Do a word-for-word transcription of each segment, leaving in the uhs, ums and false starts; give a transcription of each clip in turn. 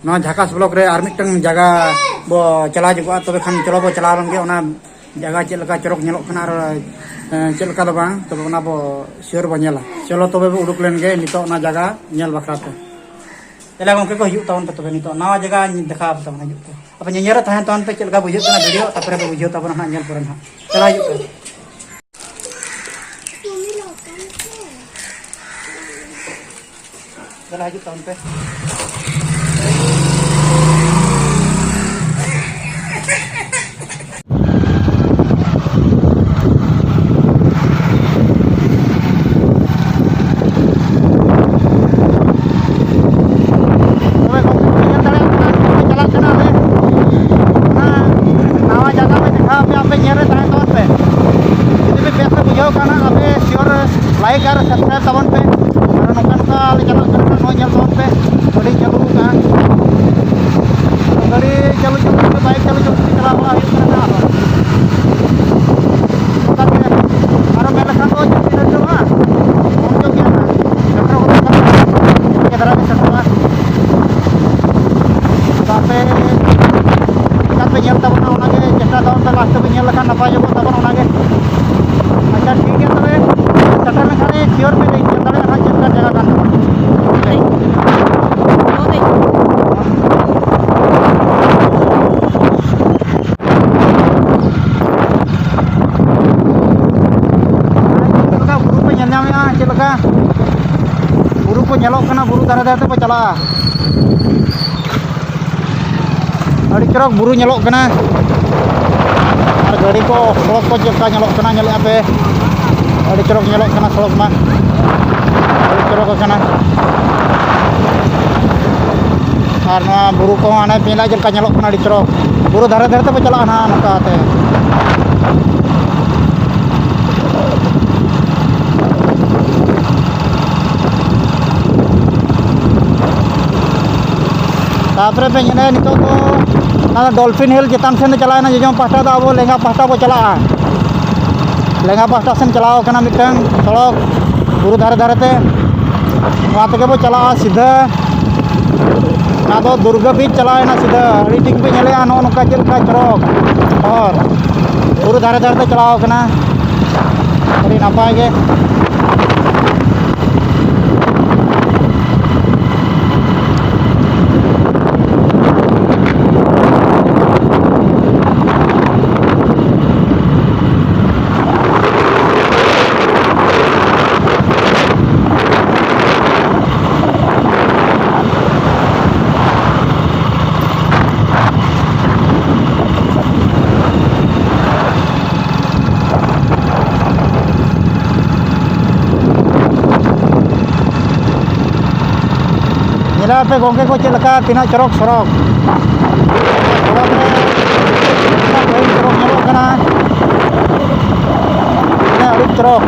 ᱱᱚᱣᱟ ᱡᱷᱟᱠᱟᱥ ᱵᱞᱚᱠ ᱨᱮ ᱟᱨ ᱢᱤᱫᱴᱟᱝ ᱡᱟᱭᱜᱟ ᱵᱚ ᱪᱟᱞᱟᱣ ᱧᱚᱜᱚᱜᱼᱟ, ᱛᱚᱵᱮ ᱠᱷᱟᱱ ᱪᱚᱞᱚ ᱵᱚ ᱪᱟᱞᱟᱣ ᱞᱮᱱ ᱜᱮ᱾ ᱚᱱᱟ ᱡᱟᱭᱜᱟ ᱪᱮᱫ ᱞᱮᱠᱟ ᱪᱚᱨᱚᱠ ᱧᱮᱞᱚᱜ ᱠᱟᱱᱟ ᱟᱨ, ᱮ, ᱪᱮᱫ ᱞᱮᱠᱟ ᱫᱚ ᱵᱟᱝ, ᱛᱚᱵᱮ ᱚᱱᱟ ᱵᱚ ᱥᱤᱭᱳᱨ ᱵᱚ ᱧᱮᱞᱟ᱾ ᱪᱚᱞᱚ ᱛᱚᱵᱮ ᱵᱚ ᱩᱰᱩᱠ ᱞᱮᱱ ᱜᱮ ᱱᱤᱛᱚᱜ ᱚᱱᱟ ᱡᱟᱭᱜᱟ ᱧᱮᱞ ᱵᱟᱠᱷᱨᱟ ᱛᱮ᱾ ᱛᱟᱦᱚᱞᱮ ᱜᱚᱢᱠᱮ ᱠᱚ ᱦᱤᱡᱩᱜ ᱛᱟᱵᱚᱱ ᱯᱮ, ᱛᱚᱵᱮ ᱱᱤᱛᱚᱜ ᱱᱟᱣᱟ ᱡᱟᱭᱜᱟ ᱫᱮᱠᱷᱟᱣ ᱟᱯᱮ ᱛᱟᱵᱚᱱ ᱦᱤᱡᱩᱜ ᱯᱮ᱾ ᱟᱯᱮ ᱧᱮᱧᱮᱞ ᱨᱮ ᱛᱟᱦᱮᱸ ᱛᱟᱵᱚᱱ ᱯᱮ, ᱪᱮᱫ ᱞᱮᱠᱟ ᱵᱩᱡᱷᱟᱹᱜ ᱠᱟᱱᱟ ᱵᱷᱤᱰᱤᱭᱳ, ᱛᱟᱨᱯᱚᱨᱮ ᱯᱮ ᱵᱩᱡᱷᱟᱹᱣ ᱛᱟᱵᱚᱱᱟ ᱦᱟᱸᱜ ᱧᱮᱞ ᱯᱚᱨᱮ ᱱᱟᱦᱟᱜ᱾ ᱪᱟᱞᱟᱣ ᱦᱤᱡᱩᱜ ᱯᱮ᱾ ᱫᱮᱞᱟ ᱦᱤᱡᱩᱜ ᱛᱟᱵᱚᱱ ᱯᱮ᱾ ᱛᱚᱵᱮ ᱜᱚᱢᱠᱮ ᱯᱮ ᱧᱮᱞ ᱫᱟᱲᱮᱭᱟᱜ ᱠᱟᱱᱟ, ᱱᱚᱜᱼᱚᱭ ᱪᱟᱞᱟᱜ ᱠᱟᱱᱟ ᱟᱞᱮ᱾ ᱚᱱᱟ ᱱᱟᱣᱟ ᱡᱟᱭᱜᱟ ᱯᱮ ᱫᱮᱠᱷᱟᱣ ᱟᱯᱮ, ᱟᱯᱮ ᱧᱮᱞ ᱨᱮ ᱛᱟᱦᱮᱸ ᱛᱟᱵᱚᱱ ᱯᱮ᱾ ᱡᱩᱫᱤ ᱯᱮ ᱵᱮᱥ ᱯᱮ ᱵᱩᱡᱷᱟᱹᱣ ᱠᱷᱟᱱ ᱦᱟᱸᱜ ᱟᱯᱮ ᱥᱤᱭᱳᱨ ᱞᱟᱭᱤᱠ ᱟᱨ ᱥᱟᱵᱥᱠᱨᱟᱭᱤᱵ ᱛᱟᱵᱚᱱ ᱯᱮ᱾ ᱟᱨ ᱱᱚᱝᱠᱟ ᱱᱚᱝᱠᱟ ᱞᱮ ᱪᱟᱞᱟᱜ ᱠᱟᱱᱟ, ᱱᱚᱜᱼᱚᱭ ᱧᱮᱞ ᱛᱟᱵᱚᱱ ᱯᱮ, ᱜᱟᱹᱰᱤ ᱪᱟᱹᱞᱩ ᱟᱠᱟᱱᱟ᱾ ᱜᱟᱹᱰᱤ ᱪᱟᱹᱞᱩ ᱪᱟᱹᱞᱩ ᱛᱮ, ᱵᱟᱭᱤᱠ ᱪᱟᱹᱞᱩ ᱪᱟᱹᱞᱩ ᱛᱮ ᱪᱟᱞᱟᱣ ᱵᱟᱲᱟ ᱦᱩᱭᱩᱜ ᱠᱟᱱᱟ ᱱᱟᱦᱟᱜ ᱟᱫᱚ᱾ ᱚᱱᱠᱟᱛᱮ ᱟᱨᱚ ᱢᱮᱱ ᱞᱮᱠᱷᱟᱱ ᱫᱚ ᱡᱟᱹᱥᱛᱤ ᱰᱷᱮᱨ ᱫᱚ ᱵᱟᱝ, ᱠᱚᱢ ᱧᱚᱜ ᱜᱮᱭᱟ ᱱᱟᱦᱟᱜ᱾ ᱥᱮᱴᱮᱨᱚᱜ ᱠᱟᱱᱟ, ᱱᱤᱭᱟᱹ ᱫᱷᱟᱨᱟ ᱜᱮ ᱥᱮᱴᱮᱨᱚᱜᱼᱟ᱾ ᱟᱫᱚ ᱟᱯᱮ ᱪᱮᱠᱟᱯᱮ ᱧᱮᱞ ᱛᱟᱵᱚᱱᱟ, ᱚᱱᱟᱜᱮ ᱪᱮᱥᱴᱟ ᱛᱟᱵᱚᱱ ᱯᱮ, ᱞᱟᱥᱴ ᱛᱮᱯᱮ ᱧᱮᱞ ᱞᱮᱠᱷᱟᱱ ᱱᱟᱯᱟᱭ ᱧᱚᱜᱚᱜ ᱛᱟᱵᱚᱱᱟ ᱚᱱᱟᱜᱮ᱾ ᱟᱪᱪᱷᱟ, ᱴᱷᱤᱠ ᱜᱮᱭᱟ ᱛᱚᱵᱮ, ᱥᱮᱴᱮᱨ ᱞᱮᱱᱠᱷᱟᱱ ᱥᱤᱭᱳᱨ ᱯᱮ ᱞᱟᱹᱭ ᱧᱮᱞ ᱫᱟᱲᱮᱭᱟᱜᱼᱟ ᱱᱟᱦᱟᱜ ᱪᱮᱫ ᱞᱮᱠᱟ ᱡᱟᱭᱜᱟ ᱠᱟᱱ ᱛᱟᱵᱚᱱᱟ᱾ ᱪᱮᱫ ᱞᱮᱠᱟ ᱵᱩᱨᱩ ᱯᱮ ᱧᱮᱞ ᱧᱟᱢᱮᱫᱼᱟ? ᱪᱮᱫ ᱞᱮᱠᱟ ᱵᱩᱨᱩ ᱠᱚ ᱧᱮᱞᱚᱜ ᱠᱟᱱᱟ? ᱵᱩᱨᱩ ᱫᱷᱟᱨᱮ ᱫᱷᱟᱨᱮ ᱛᱮᱠᱚ ᱪᱟᱞᱟᱜᱼᱟ᱾ ᱟᱹᱰᱤ ᱪᱚᱨᱚᱠ ᱵᱩᱨᱩ ᱧᱮᱞᱚᱜ ᱠᱟᱱᱟ᱾ ᱟᱨ ᱜᱟᱹᱰᱤ ᱠᱚ, ᱥᱚᱲᱚᱠ ᱠᱚ ᱪᱮᱫ ᱞᱮᱠᱟ ᱧᱮᱞᱚᱜ ᱠᱟᱱᱟ, ᱧᱮᱞᱮᱫᱼᱟ ᱯᱮ? ᱟᱹᱰᱤ ᱪᱚᱨᱚᱠ ᱧᱮᱞᱚᱜ ᱠᱟᱱᱟ ᱥᱚᱲᱚᱠ ᱢᱟ, ᱟᱹᱰᱤ ᱪᱚᱨᱚᱠ ᱟᱠᱟᱱᱟ᱾ ᱟᱨ ᱱᱚᱣᱟ ᱵᱩᱨᱩ ᱠᱚᱦᱚᱸ ᱦᱟᱱᱮ ᱯᱮ ᱧᱮᱞᱟ ᱪᱮᱫ ᱞᱮᱠᱟ ᱧᱮᱞᱚᱜ ᱠᱟᱱᱟ, ᱟᱹᱰᱤ ᱪᱚᱨᱚᱠ᱾ ᱵᱩᱨᱩ ᱫᱷᱟᱨᱮ ᱫᱷᱟᱨᱮ ᱛᱮᱵᱚ ᱪᱟᱞᱟᱜᱼᱟ ᱱᱟᱦᱟᱜ ᱱᱚᱝᱠᱟ ᱛᱮ᱾ ᱛᱟᱯᱚᱨᱮ ᱯᱮ ᱧᱮᱞᱟ ᱱᱤᱛᱚᱜ ᱫᱚ ᱚᱱᱟ ᱫᱚ ᱰᱚᱞᱯᱷᱤᱱ ᱦᱤᱞ ᱪᱮᱛᱟᱱ ᱥᱮᱱ ᱫᱚ ᱪᱟᱞᱟᱣᱮᱱᱟ, ᱡᱚᱡᱚᱢ ᱯᱟᱦᱴᱟ ᱫᱚ ᱟᱵᱚ ᱞᱮᱸᱜᱟ ᱯᱟᱦᱴᱟ ᱵᱚ ᱪᱟᱞᱟᱜᱼᱟ᱾ ᱞᱮᱸᱜᱟ ᱯᱟᱦᱴᱟ ᱥᱮᱱ ᱪᱟᱞᱟᱣ ᱠᱟᱱᱟ ᱢᱤᱫᱴᱟᱝ ᱥᱚᱲᱚᱠ ᱵᱩᱨᱩ ᱫᱷᱟᱨᱮ ᱫᱷᱟᱨᱮ ᱛᱮ, ᱱᱚᱣᱟ ᱛᱮᱜᱮ ᱵᱚ ᱪᱟᱞᱟᱜᱼᱟ ᱥᱤᱫᱷᱟᱹ᱾ ᱚᱱᱟ ᱫᱚ ᱫᱩᱨᱜᱟᱹ ᱵᱤᱨ ᱪᱟᱞᱟᱣ ᱮᱱᱟ ᱥᱤᱫᱷᱟᱹ᱾ ᱟᱹᱰᱤ ᱴᱷᱤᱠ ᱯᱮ ᱧᱮᱞᱮᱜᱼᱟ, ᱱᱚᱜᱼᱚ ᱱᱚᱝᱠᱟ ᱪᱮᱫ ᱞᱮᱠᱟ ᱪᱚᱨᱚᱠ ᱦᱚᱨ, ᱵᱩᱨᱩ ᱫᱷᱟᱨᱮ ᱫᱷᱟᱨᱮ ᱛᱮ ᱪᱟᱞᱟᱣ ᱠᱟᱱᱟ, ᱟᱹᱰᱤ ᱱᱟᱯᱟᱭ ᱜᱮ᱾ ᱧᱮᱞᱮᱫ ᱯᱮ ᱜᱚᱢᱠᱮ ᱠᱚ, ᱪᱮᱫ ᱞᱮᱠᱟ ᱛᱤᱱᱟᱹᱜ ᱪᱚᱨᱚᱠ ᱥᱚᱲᱚᱠ᱾ ᱥᱚᱲᱚᱠ ᱨᱮ ᱛᱤᱱᱟᱹᱜ ᱵᱷᱟᱹᱜᱤ ᱪᱚᱨᱚᱠ ᱧᱮᱞᱚᱜ ᱠᱟᱱᱟ, ᱛᱤᱱᱟᱹᱜ ᱟᱹᱰᱤ ᱪᱚᱨᱚᱠ᱾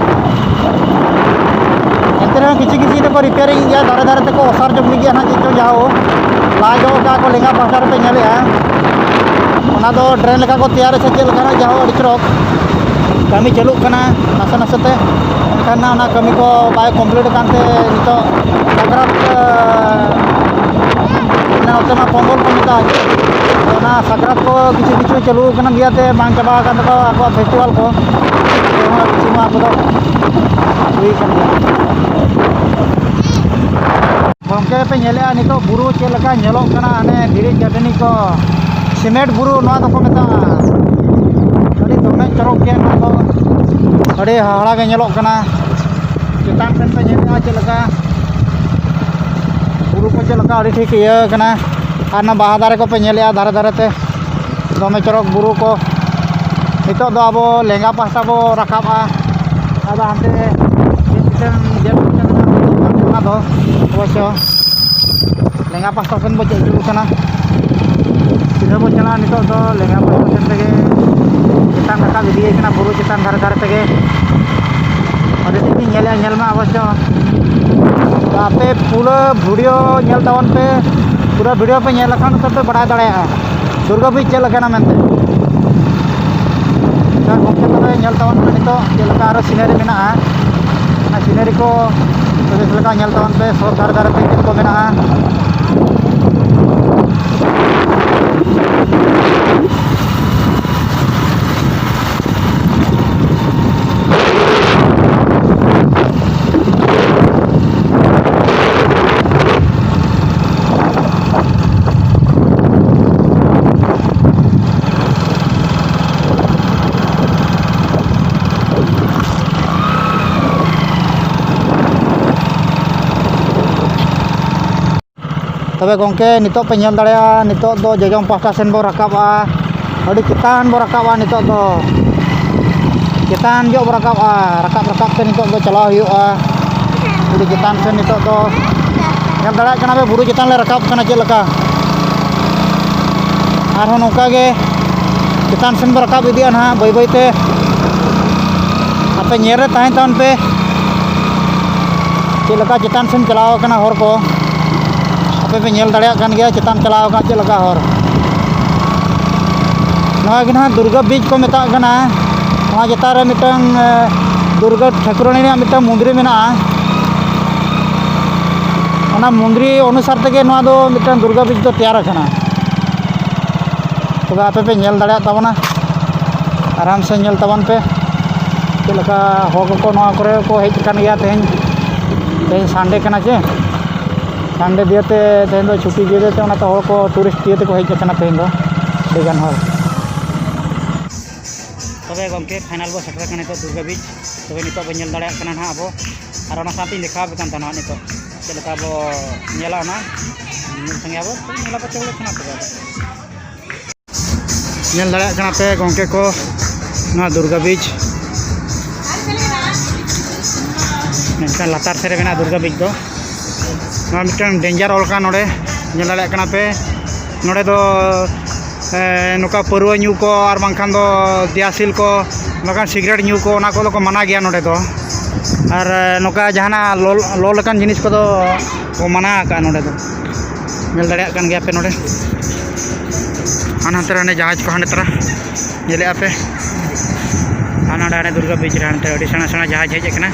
ᱮᱱᱛᱮ ᱨᱮᱦᱚᱸ ᱠᱤᱪᱷᱩ ᱠᱤᱪᱷᱩ ᱫᱚᱠᱚ ᱨᱤᱯᱮᱭᱟᱨᱤᱝ ᱜᱮᱭᱟ, ᱫᱷᱟᱨᱮ ᱫᱷᱟᱨᱮ ᱛᱮᱠᱚ ᱚᱥᱟᱨ ᱡᱚᱝ ᱜᱮᱭᱟ ᱱᱟᱦᱟᱜ, ᱪᱮᱫ ᱪᱚᱝ ᱡᱟᱦᱳ᱾ ᱞᱟᱡᱚᱜ ᱠᱟᱜ ᱠᱚ ᱞᱮᱸᱜᱟ ᱯᱟᱦᱴᱟ ᱨᱮᱯᱮ ᱧᱮᱞᱮᱜᱼᱟ, ᱚᱱᱟ ᱫᱚ ᱰᱨᱮᱱ ᱞᱮᱠᱟ ᱠᱚ ᱛᱮᱭᱟᱨᱟ ᱥᱮ ᱪᱮᱫ ᱞᱮᱠᱟᱱᱟᱜ, ᱡᱟᱦᱳ ᱟᱹᱰᱤ ᱪᱚᱨᱚᱠ᱾ ᱠᱟᱹᱢᱤ ᱪᱟᱹᱞᱩᱜ ᱠᱟᱱᱟ ᱱᱟᱥᱮ ᱱᱟᱥᱮ ᱛᱮ᱾ ᱮᱱᱠᱷᱟᱱ ᱱᱟᱜ ᱚᱱᱟ ᱠᱟᱹᱢᱤ ᱠᱚ ᱵᱟᱭ ᱠᱚᱢᱯᱞᱤᱴ ᱟᱠᱟᱱ ᱛᱮ ᱱᱤᱛᱚᱜ ᱥᱟᱠᱨᱟᱛ, ᱮ, ᱢᱟᱱᱮ ᱱᱚᱛᱮ ᱢᱟ ᱯᱚᱝᱜᱚᱞ ᱠᱚ ᱢᱮᱛᱟᱜᱼᱟ᱾ ᱚᱱᱟ ᱥᱟᱠᱨᱟᱛ ᱠᱚ ᱠᱤᱪᱷᱩ ᱠᱤᱪᱷᱩ ᱪᱟᱹᱞᱩ ᱟᱠᱟᱱ ᱜᱮᱭᱟ ᱛᱮ ᱵᱟᱝ ᱪᱟᱵᱟ ᱟᱠᱟᱱ ᱛᱟᱠᱚᱣᱟ ᱟᱠᱚᱣᱟᱜ ᱯᱷᱮᱥᱴᱤᱵᱷᱟᱞ ᱠᱚ᱾ ᱮᱱᱛᱮ ᱨᱮᱦᱚᱸ ᱠᱤᱪᱷᱩ ᱱᱚᱣᱟ ᱠᱚᱫᱚ ᱦᱩᱭ ᱟᱠᱟᱱ ᱜᱮᱭᱟ᱾ ᱜᱚᱢᱠᱮ ᱯᱮ ᱧᱮᱞᱮᱜᱼᱟ ᱱᱤᱛᱚᱜ ᱵᱩᱨᱩ ᱪᱮᱫ ᱞᱮᱠᱟ ᱧᱮᱞᱚᱜ ᱠᱟᱱᱟ, ᱦᱟᱱᱮ ᱫᱷᱤᱨᱤ ᱪᱟᱹᱴᱟᱹᱱᱤ ᱠᱚ, ᱥᱤᱢᱮᱱᱴ ᱵᱩᱨᱩ ᱱᱚᱣᱟ ᱫᱚᱠᱚ ᱢᱮᱛᱟᱜᱼᱟ᱾ ᱟᱹᱰᱤ ᱫᱚᱢᱮ ᱪᱚᱨᱚᱠ ᱜᱮ ᱱᱚᱣᱟ ᱫᱚ, ᱟᱹᱰᱤ ᱦᱟᱦᱟᱲᱟ ᱜᱮ ᱧᱮᱞᱚᱜ ᱠᱟᱱᱟ᱾ ᱪᱮᱛᱟᱱ ᱥᱮᱫ ᱯᱮ ᱧᱮᱞᱮᱜᱼᱟ ᱪᱮᱫ ᱞᱮᱠᱟ ᱵᱩᱨᱩ ᱠᱚ ᱪᱮᱫ ᱞᱮᱠᱟ ᱟᱹᱰᱤ ᱴᱷᱤᱠ ᱤᱭᱟᱹ ᱠᱟᱱᱟ᱾ ᱟᱨ ᱚᱱᱟ ᱵᱟᱦᱟ ᱫᱟᱨᱮ ᱠᱚᱯᱮ ᱧᱮᱞᱮᱜᱼᱟ ᱫᱷᱟᱨᱮ ᱫᱷᱟᱨᱮ ᱛᱮ, ᱫᱚᱢᱮ ᱪᱚᱨᱚᱠ ᱵᱩᱨᱩ ᱠᱚ᱾ ᱱᱤᱛᱚᱜ ᱫᱚ ᱟᱵᱚ ᱞᱮᱸᱜᱟ ᱯᱟᱦᱴᱟ ᱵᱚ ᱨᱟᱠᱟᱵᱼᱟ, ᱟᱫᱚ ᱦᱟᱱᱛᱮ ᱡᱮ ᱢᱤᱫᱴᱮᱱ, ᱡᱮ ᱢᱤᱫᱴᱮᱱ ᱚᱱᱟ ᱫᱚ ᱚᱵᱚᱥᱥᱚ ᱞᱮᱸᱜᱟ ᱯᱟᱦᱴᱟ ᱥᱮᱱ ᱵᱚ ᱪᱮᱫ ᱦᱚᱪᱚ ᱠᱟᱱᱟ᱾ ᱥᱤᱫᱷᱟᱹ ᱵᱚ ᱪᱟᱞᱟᱜᱼᱟ ᱱᱤᱛᱚᱜ ᱫᱚ ᱞᱮᱸᱜᱟ ᱯᱟᱦᱴᱟ ᱥᱮᱱ ᱛᱮᱜᱮ ᱪᱮᱛᱟᱱ ᱨᱟᱠᱟᱵ ᱤᱫᱤᱭᱮ ᱠᱟᱱᱟ, ᱵᱩᱨᱩ ᱪᱮᱛᱟᱱ ᱫᱷᱟᱨᱮ ᱫᱷᱟᱨᱮ ᱛᱮᱜᱮ᱾ ᱟᱹᱰᱤ ᱴᱷᱤᱠ ᱤᱧ ᱧᱮᱞᱮᱜᱼᱟ, ᱧᱮᱞ ᱢᱟ ᱚᱵᱚᱥᱥᱚ᱾ ᱟᱯᱮ ᱯᱩᱨᱟᱹ ᱵᱷᱤᱰᱤᱭᱳ ᱧᱮᱞ ᱛᱟᱵᱚᱱ ᱯᱮ, ᱯᱩᱨᱟᱹ ᱵᱷᱤᱰᱤᱭᱳ ᱯᱮ ᱧᱮᱞ ᱞᱮᱠᱷᱟᱱ ᱛᱚ ᱯᱮ ᱵᱟᱲᱟᱭ ᱫᱟᱲᱮᱭᱟᱜᱼᱟ ᱫᱩᱨᱜᱟᱹ ᱵᱤᱨ ᱪᱮᱫ ᱞᱮᱠᱟᱱᱟ ᱢᱮᱱᱛᱮ᱾ ᱟᱪᱪᱷᱟ ᱜᱚᱢᱠᱮ, ᱛᱚᱵᱮ ᱧᱮᱞ ᱛᱟᱵᱚᱱ ᱯᱮ ᱱᱤᱛᱚᱜ ᱪᱮᱫ ᱞᱮᱠᱟ ᱟᱨᱚ ᱥᱤᱱᱟᱨᱤ ᱢᱮᱱᱟᱜᱼᱟ, ᱚᱱᱟ ᱥᱤᱱᱟᱨᱤ ᱠᱚ ᱵᱮᱥ ᱞᱮᱠᱟ ᱧᱮᱞ ᱛᱟᱵᱚᱱ ᱯᱮ, ᱥᱚᱨ ᱫᱷᱟᱨᱮ ᱫᱷᱟᱨᱮ ᱛᱮ ᱪᱮᱫ ᱠᱚ ᱢᱮᱱᱟᱜᱼᱟ᱾ ᱛᱚᱵᱮ ᱜᱚᱢᱠᱮ, ᱱᱤᱛᱚᱜ ᱯᱮ ᱧᱮᱞ ᱫᱟᱲᱮᱭᱟᱜᱼᱟ, ᱱᱤᱛᱚᱜ ᱫᱚ ᱡᱚᱡᱚᱢ ᱯᱟᱦᱴᱟ ᱥᱮᱱ ᱵᱚ ᱨᱟᱠᱟᱵᱼᱟ᱾ ᱟᱹᱰᱤ ᱪᱮᱛᱟᱱ ᱵᱚ ᱨᱟᱠᱟᱵᱼᱟ ᱱᱤᱛᱚᱜ ᱫᱚ᱾ ᱪᱮᱛᱟᱱ ᱧᱚᱜ ᱵᱚ ᱨᱟᱠᱟᱵᱼᱟ᱾ ᱨᱟᱠᱟᱵ ᱨᱟᱠᱟᱵ ᱛᱮ ᱱᱤᱛᱚᱜ ᱫᱚ ᱪᱟᱞᱟᱣ ᱦᱩᱭᱩᱜᱼᱟ ᱟᱹᱰᱤ ᱪᱮᱛᱟᱱ ᱥᱮᱱ᱾ ᱱᱤᱛᱚᱜ ᱫᱚ ᱧᱮᱞ ᱫᱟᱲᱮᱭᱟᱜ ᱠᱟᱱᱟ ᱯᱮ, ᱵᱩᱨᱩ ᱪᱮᱛᱟᱱ ᱞᱮ ᱨᱟᱠᱟᱵ ᱠᱟᱱᱟ ᱪᱮᱫ ᱞᱮᱠᱟ᱾ ᱟᱨᱦᱚᱸ ᱱᱚᱝᱠᱟ ᱜᱮ ᱪᱮᱛᱟᱱ ᱥᱮᱱ ᱵᱚ ᱨᱟᱠᱟᱵ ᱤᱫᱤᱜᱼᱟ ᱱᱟᱦᱟᱜ ᱵᱟᱹᱭ ᱵᱟᱹᱭ ᱛᱮ᱾ ᱟᱯᱮ ᱧᱮᱞ ᱨᱮ ᱛᱟᱦᱮᱱ ᱛᱟᱵᱚᱱ ᱯᱮ, ᱪᱮᱫ ᱞᱮᱠᱟ ᱪᱮᱛᱟᱱ ᱥᱮᱱ ᱪᱟᱞᱟᱣ ᱟᱠᱟᱱᱟ ᱦᱚᱨ ᱠᱚ᱾ ᱟᱯᱮ ᱯᱮ ᱧᱮᱞ ᱫᱟᱲᱮᱭᱟᱜ ᱠᱟᱱ ᱜᱮᱭᱟ ᱪᱮᱛᱟᱱ ᱪᱟᱞᱟᱣ ᱟᱠᱟᱱ ᱪᱮᱫ ᱞᱮᱠᱟ ᱦᱚᱨ᱾ ᱱᱚᱣᱟ ᱜᱮ ᱱᱟᱦᱟᱜ ᱫᱩᱨᱜᱟ ᱵᱨᱤᱡᱽ ᱠᱚ ᱢᱮᱛᱟᱜ ᱠᱟᱱᱟ᱾ ᱱᱚᱣᱟ ᱪᱮᱛᱟᱱ ᱨᱮ ᱢᱤᱫᱴᱟᱝ, ᱮ, ᱫᱩᱨᱜᱟ ᱴᱷᱟᱹᱠᱩᱨᱟᱱᱤ ᱨᱮᱭᱟᱜ ᱢᱤᱫᱴᱟᱝ ᱢᱚᱱᱫᱤᱨ ᱢᱮᱱᱟᱜᱼᱟ᱾ ᱚᱱᱟ ᱢᱚᱱᱫᱤᱨ ᱚᱱᱩᱥᱟᱨ ᱛᱮᱜᱮ ᱱᱚᱣᱟ ᱫᱚ ᱢᱤᱫᱴᱟᱝ ᱫᱩᱨᱜᱟ ᱵᱨᱤᱡᱽ ᱫᱚ ᱛᱮᱭᱟᱨ ᱟᱠᱟᱱᱟ᱾ ᱛᱚᱵᱮ ᱟᱯᱮ ᱯᱮ ᱧᱮᱞ ᱫᱟᱲᱮᱭᱟᱜ ᱛᱟᱵᱚᱱᱟ, ᱟᱨᱟᱢ ᱥᱮ ᱧᱮᱞ ᱛᱟᱵᱚᱱ ᱯᱮ ᱪᱮᱫ ᱞᱮᱠᱟ ᱦᱚᱲ ᱠᱚᱠᱚ ᱱᱚᱣᱟ ᱠᱚᱨᱮ ᱠᱚ ᱦᱮᱡ ᱟᱠᱟᱱ ᱜᱮᱭᱟ᱾ ᱛᱮᱦᱮᱧ, ᱛᱮᱦᱮᱧ ᱥᱟᱱᱰᱮ ᱠᱟᱱᱟ ᱪᱮ, ᱥᱟᱱᱰᱮ ᱫᱤᱭᱮ ᱛᱮ ᱛᱮᱦᱮᱧ ᱫᱚ ᱪᱷᱩᱴᱤ ᱫᱤᱭᱮ ᱛᱮ ᱚᱱᱟᱛᱮ ᱦᱚᱲ ᱠᱚ ᱴᱩᱨᱤᱥᱴ ᱫᱤᱭᱮ ᱛᱮᱠᱚ ᱦᱮᱡ ᱟᱠᱟᱱᱟ ᱛᱮᱦᱮᱧ ᱫᱚ ᱟᱹᱰᱤ ᱜᱟᱱ ᱦᱚᱲ᱾ ᱛᱚᱵᱮ ᱜᱚᱢᱠᱮ, ᱯᱷᱟᱭᱱᱟᱞ ᱵᱚ ᱥᱮᱴᱮᱨ ᱟᱠᱟᱱᱟ ᱱᱤᱛᱚᱜ ᱫᱩᱨᱜᱟ ᱵᱤᱪ᱾ ᱛᱚᱵᱮ ᱱᱤᱛᱚᱜ ᱵᱚ ᱧᱮᱞ ᱫᱟᱲᱮᱭᱟᱜ ᱠᱟᱱᱟ ᱱᱟᱦᱟᱜ ᱟᱵᱚ, ᱟᱨ ᱚᱱᱟ ᱥᱟᱶᱛᱮᱧ ᱫᱮᱠᱷᱟᱣ ᱟᱯᱮ ᱠᱟᱱ ᱛᱟᱦᱮᱱᱟ ᱱᱤᱛᱚᱜ ᱪᱮᱫ ᱞᱮᱠᱟ ᱵᱚ ᱧᱮᱞᱟ ᱚᱱᱟ᱾ ᱢᱤᱫ ᱥᱚᱸᱜᱮ ᱟᱵᱚ ᱧᱮᱞ ᱟᱯᱮ ᱪᱚᱞᱚ ᱠᱟᱱᱟ ᱛᱚᱵᱮ᱾ ᱧᱮᱞ ᱫᱟᱲᱮᱭᱟᱜ ᱠᱟᱱᱟ ᱯᱮ ᱜᱚᱢᱠᱮ ᱠᱚ, ᱱᱚᱣᱟ ᱫᱩᱨᱜᱟ ᱵᱤᱪ᱾ ᱢᱮᱱᱠᱷᱟᱱ ᱞᱟᱛᱟᱨ ᱥᱮᱫ ᱨᱮ ᱢᱮᱱᱟᱜᱼᱟ ᱫᱩᱨᱜᱟ ᱵᱤᱪ ᱫᱚ᱾ ᱱᱚᱣᱟ ᱢᱤᱫᱴᱟᱝ ᱰᱮᱧᱡᱟᱨ ᱚᱞ ᱠᱟᱱᱟ ᱱᱚᱰᱮ, ᱧᱮᱞ ᱫᱟᱲᱮᱭᱟᱜ ᱠᱟᱱᱟ ᱯᱮ᱾ ᱱᱚᱰᱮ ᱫᱚ, ᱮ, ᱱᱚᱝᱠᱟ ᱯᱟᱹᱨᱣᱟᱹ ᱧᱩ ᱠᱚ ᱟᱨ ᱵᱟᱝᱠᱷᱟᱱ ᱫᱚ ᱫᱤᱭᱟᱥᱤᱞ ᱠᱚ, ᱵᱟᱝᱠᱷᱟᱱ ᱥᱤᱜᱟᱨᱮᱴ ᱧᱩ ᱠᱚ, ᱚᱱᱟ ᱠᱚᱫᱚ ᱠᱚ ᱢᱟᱱᱟ ᱜᱮᱭᱟ ᱱᱚᱰᱮ ᱫᱚ᱾ ᱟᱨ, ᱮ, ᱱᱚᱝᱠᱟ ᱡᱟᱦᱟᱱᱟᱜ ᱞᱚ, ᱞᱚ ᱞᱮᱠᱟᱱ ᱡᱤᱱᱤᱥ ᱠᱚᱫᱚ ᱠᱚ ᱢᱟᱱᱟ ᱟᱠᱟᱫᱼᱟ ᱱᱚᱰᱮ ᱫᱚ᱾ ᱧᱮᱞ ᱫᱟᱲᱮᱭᱟᱜ ᱠᱟᱱ ᱜᱮᱭᱟ ᱯᱮ ᱱᱚᱰᱮ᱾ ᱦᱟᱱᱟ ᱦᱟᱱᱛᱮ ᱨᱮ ᱦᱟᱱᱮ ᱡᱟᱦᱟᱡᱽ ᱠᱚ ᱦᱟᱸᱰᱮ ᱛᱟᱨᱟ ᱧᱮᱞᱮᱜᱼᱟ ᱯᱮ᱾ ᱟᱨ ᱱᱚᱰᱮ ᱦᱟᱱᱮ ᱫᱩᱨᱜᱟ ᱵᱤᱪ ᱨᱮ ᱦᱟᱱᱛᱮ ᱟᱹᱰᱤ ᱥᱮᱬᱟ ᱥᱮᱬᱟ ᱡᱟᱦᱟᱡᱽ ᱦᱮᱡ ᱟᱠᱟᱱᱟ᱾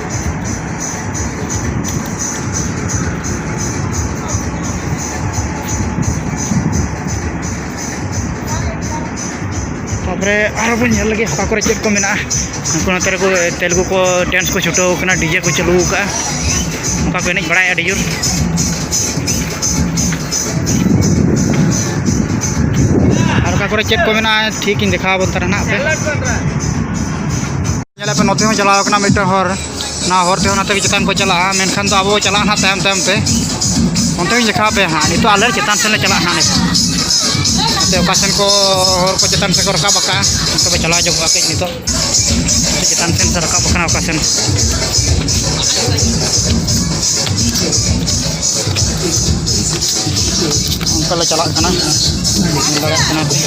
ᱛᱟᱯᱚᱨᱮ ᱟᱨᱚ ᱵᱚᱱ ᱧᱮᱞ ᱞᱮᱜᱮ ᱚᱠᱟ ᱠᱚᱨᱮ ᱪᱮᱫ ᱠᱚ ᱢᱮᱱᱟᱜᱼᱟ᱾ ᱩᱱᱠᱩ ᱱᱚᱛᱮ ᱨᱮᱠᱚ ᱛᱮᱞᱮᱜᱩ ᱠᱚ ᱰᱮᱱᱥ ᱠᱚ ᱪᱷᱩᱴᱟᱹᱣ ᱠᱟᱱᱟ, ᱰᱤᱡᱮ ᱠᱚ ᱪᱟᱹᱞᱩ ᱟᱠᱟᱫᱼᱟ, ᱚᱱᱠᱟ ᱠᱚ ᱮᱱᱮᱡ ᱵᱟᱲᱟᱭᱮᱫᱼᱟ ᱟᱹᱰᱤ ᱡᱳᱨ᱾ ᱟᱨ ᱚᱠᱟ ᱠᱚᱨᱮ ᱪᱮᱫ ᱠᱚ ᱢᱮᱱᱟᱜᱼᱟ ᱴᱷᱤᱠ ᱤᱧ ᱫᱮᱠᱷᱟᱣ ᱟᱵᱚᱱ ᱠᱟᱱᱟ ᱱᱟᱦᱟᱜ ᱯᱮ᱾ ᱧᱮᱞ ᱟᱯᱮ ᱱᱚᱛᱮ ᱦᱚᱸ ᱪᱟᱞᱟᱣ ᱠᱟᱱᱟ ᱢᱤᱫᱴᱟᱝ ᱦᱚᱨ, ᱚᱱᱟ ᱦᱚᱨ ᱛᱮᱦᱚᱸ ᱱᱚᱛᱮ ᱜᱮ ᱪᱮᱛᱟᱱ ᱠᱚ ᱪᱟᱞᱟᱜᱼᱟ, ᱢᱮᱱᱠᱷᱟᱱ ᱫᱚ ᱟᱵᱚ ᱪᱟᱞᱟᱜᱼᱟ ᱱᱟᱦᱟᱜ ᱛᱟᱭᱚᱢ ᱛᱟᱭᱚᱢ ᱛᱮ᱾ ᱚᱱᱛᱮ ᱜᱤᱧ ᱫᱮᱠᱷᱟᱣ ᱟᱯᱮᱭᱟ ᱦᱟᱸᱜ᱾ ᱱᱤᱛᱚᱜ ᱟᱞᱮ ᱪᱮᱛᱟᱱ ᱥᱮᱫ ᱞᱮ ᱪᱟᱞᱟᱜᱼᱟ ᱦᱟᱸᱜ᱾ ᱱᱤᱛᱚᱜ ᱱᱚᱛᱮ ᱚᱠᱟ ᱥᱮᱱ ᱠᱚ ᱦᱚᱲ ᱠᱚ ᱪᱮᱛᱟᱱ ᱥᱮᱫ ᱠᱚ ᱨᱟᱠᱟᱵ ᱟᱠᱟᱜᱼᱟ, ᱚᱱᱛᱮ ᱵᱚ ᱪᱟᱞᱟᱣ ᱧᱚᱜᱚᱜᱼᱟ ᱠᱟᱹᱡ ᱱᱤᱛᱚᱜ᱾ ᱪᱮᱛᱟᱱ ᱥᱮᱱ ᱥᱮ ᱨᱟᱠᱟᱵ ᱟᱠᱟᱱᱟ ᱚᱠᱟ ᱥᱮᱱ᱾ ᱚᱱᱠᱟ ᱞᱮ ᱪᱟᱞᱟᱜ ᱠᱟᱱᱟ, ᱧᱮᱞ ᱫᱟᱲᱮᱭᱟᱜ ᱠᱟᱱᱟ ᱯᱮ᱾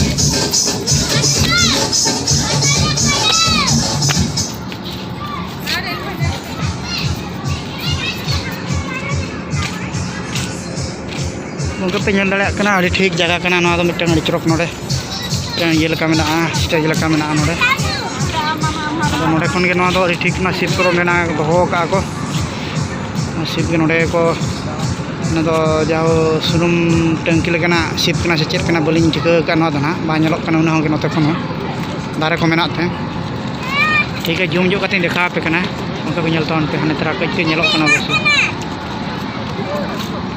ᱜᱚᱢᱠᱮ ᱯᱮ ᱧᱮᱞ ᱫᱟᱲᱮᱭᱟᱜ ᱠᱟᱱᱟ, ᱟᱹᱰᱤ ᱴᱷᱤᱠ ᱡᱟᱭᱜᱟ ᱠᱟᱱᱟ ᱱᱚᱣᱟ ᱫᱚ, ᱢᱤᱫᱴᱟᱝ ᱟᱹᱰᱤ ᱪᱚᱨᱚᱠ ᱱᱚᱰᱮ ᱢᱤᱫᱴᱟᱝ ᱤᱭᱟᱹ ᱞᱮᱠᱟ ᱢᱮᱱᱟᱜᱼᱟ, ᱥᱴᱮᱡᱽ ᱞᱮᱠᱟ ᱢᱮᱱᱟᱜᱼᱟ ᱱᱚᱰᱮ᱾ ᱟᱫᱚ ᱱᱚᱰᱮ ᱠᱷᱚᱱ ᱜᱮ ᱱᱚᱣᱟ ᱫᱚ ᱟᱹᱰᱤ ᱴᱷᱤᱠ ᱚᱱᱟ ᱥᱤᱯ ᱠᱚᱫᱚ ᱢᱮᱱᱟᱜᱼᱟ, ᱫᱚᱦᱚ ᱟᱠᱟᱫᱼᱟ ᱠᱚ᱾ ᱚᱱᱟ ᱥᱤᱯ ᱜᱮ ᱱᱚᱰᱮ ᱠᱚ, ᱚᱱᱟ ᱫᱚ ᱡᱟᱦᱳ ᱥᱩᱱᱩᱢ ᱴᱟᱹᱝᱠᱤ ᱞᱮᱠᱟᱱᱟᱜ ᱥᱤᱯ ᱠᱟᱱᱟ ᱥᱮ ᱪᱮᱫ ᱠᱟᱱᱟ, ᱵᱟᱹᱞᱤᱧ ᱴᱷᱤᱠᱟᱹ ᱟᱠᱟᱫᱼᱟ ᱱᱚᱣᱟ ᱫᱚ ᱱᱟᱦᱟᱜ, ᱵᱟᱝ ᱧᱮᱞᱚᱜ ᱠᱟᱱᱟ ᱩᱱᱟᱹᱜ ᱦᱚᱸ ᱜᱮ ᱱᱚᱛᱮ ᱠᱷᱚᱱ ᱦᱚᱸ, ᱫᱟᱨᱮ ᱠᱚ ᱢᱮᱱᱟᱜ ᱛᱮ᱾ ᱴᱷᱤᱠ ᱜᱮᱭᱟ, ᱡᱩᱢ ᱧᱚᱜ ᱠᱟᱛᱮᱧ ᱫᱮᱠᱷᱟᱣ ᱟᱯᱮ ᱠᱟᱱᱟ, ᱚᱱᱠᱟ ᱯᱮ ᱧᱮᱞ ᱛᱟᱵᱚᱱ ᱯᱮ, ᱦᱟᱱᱮ ᱛᱟᱨᱟ ᱠᱟᱹᱡ ᱠᱟᱹᱡ ᱧᱮᱞᱚᱜ ᱠᱟᱱᱟ ᱚᱵᱚᱥᱥᱳᱭ᱾